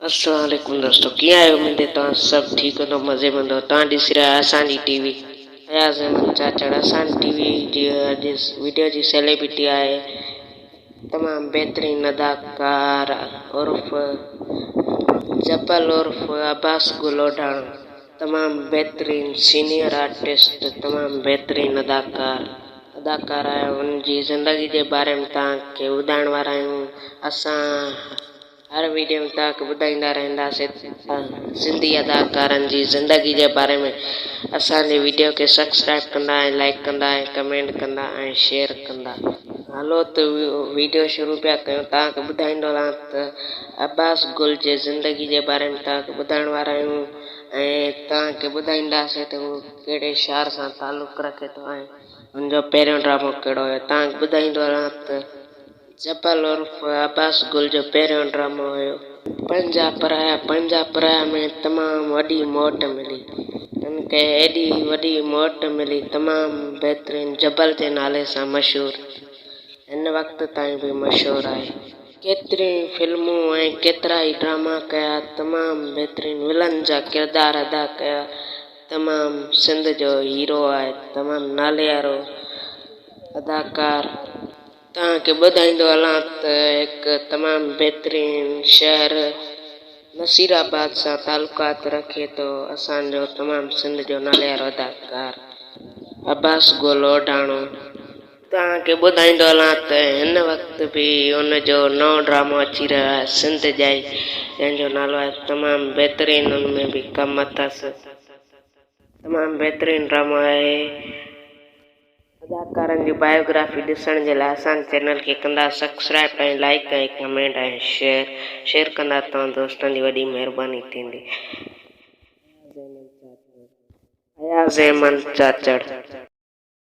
السلام عليڪم دوستو ڪيئن آهيو اميد توهان سڀ ٺيڪ هوندو مزي ۾ هوندو توهان ڏسي رهيا آهيو اسان جي ٽي وي اياز احمد چاچڙ اسان جي ٽي وي جي اڄ ويڊيو جي سيليبرٽي آهي تمام بهترين اداڪار عرف جبل عرف عباس گل اوڍاڻو تمام بهترين سينيئر آرٽسٽ تمام بهترين اداڪار اداڪار آهي ان جي زندگي جي باري ۾ توهان کي ٻڌائڻ وارا آهيون اسان هر ويڊيو ۾ توهان کي ٻڌائيندا رهنداسين ته سنڌي اداڪارن جي زندگي جي باري ۾ اسان جي ويڊيو کي سبسڪرائب ڪندا ۽ لائيڪ ڪندا ۽ ڪمينٽ ڪندا ۽ شيئر ڪندا. هلو ته ويڊيو شروع پيا ڪيون توهان کي ٻڌائيندو هلان ته عباس گل جي زندگي جي باري ۾ توهان کي ٻڌائڻ وارا آهيون ۽ توهان کي ٻڌائينداسين ته هو ڪهڙي شهر سان تعلق رکي ٿو ۽ هن جو پهريون ڊرامو ڪهڙو هيو توهان کي ٻڌائيندو هلان ته جبل عرف عباس گل جو پهريون ڊرامو هيو. پنهنجا پرايا پنهنجا پرايا ۾ تمام وڏي موٽ ملي. هن کي ايڏي وڏي موٽ ملي تمام بهترين جبل جي نالي سان مشهور هن وقت تائين به مشهور آهي. ڪيتريون ئي فلمون ۽ ڪيترائي ڊراما ڪيا تمام بهترين ولن جا ڪردار ادا ڪيا تمام سنڌ جو هيرو آهي تمام ناليوارو اداڪار. توهان کي ٻڌائيندو هلان ته هڪ تمام بهترين شهر نصير آباد سان تعلقات رکي ٿو اسان جو تمام سنڌ جو ناليوارو اداڪار عباس گل اوڍاڻو. توهان کي ٻڌائيندو هلان ته هن وقت به ان جو نئون ڊرامو اچي رهيو آهي سنڌ ڄائي جنهن جو نالو آهي تمام بهترين ان ۾ به ڪم اٿس تمام بهترين ڊرامو آهي. اداڪارن جي بايوگرافي ڏسڻ جي لاء اسان جي چينل کي ڪندا subscribe ۽ like ۽ comment ۽ share share ڪندا توهان دوستن جي وڏي مهرباني ٿيندي. اياز احمد چاچڙ.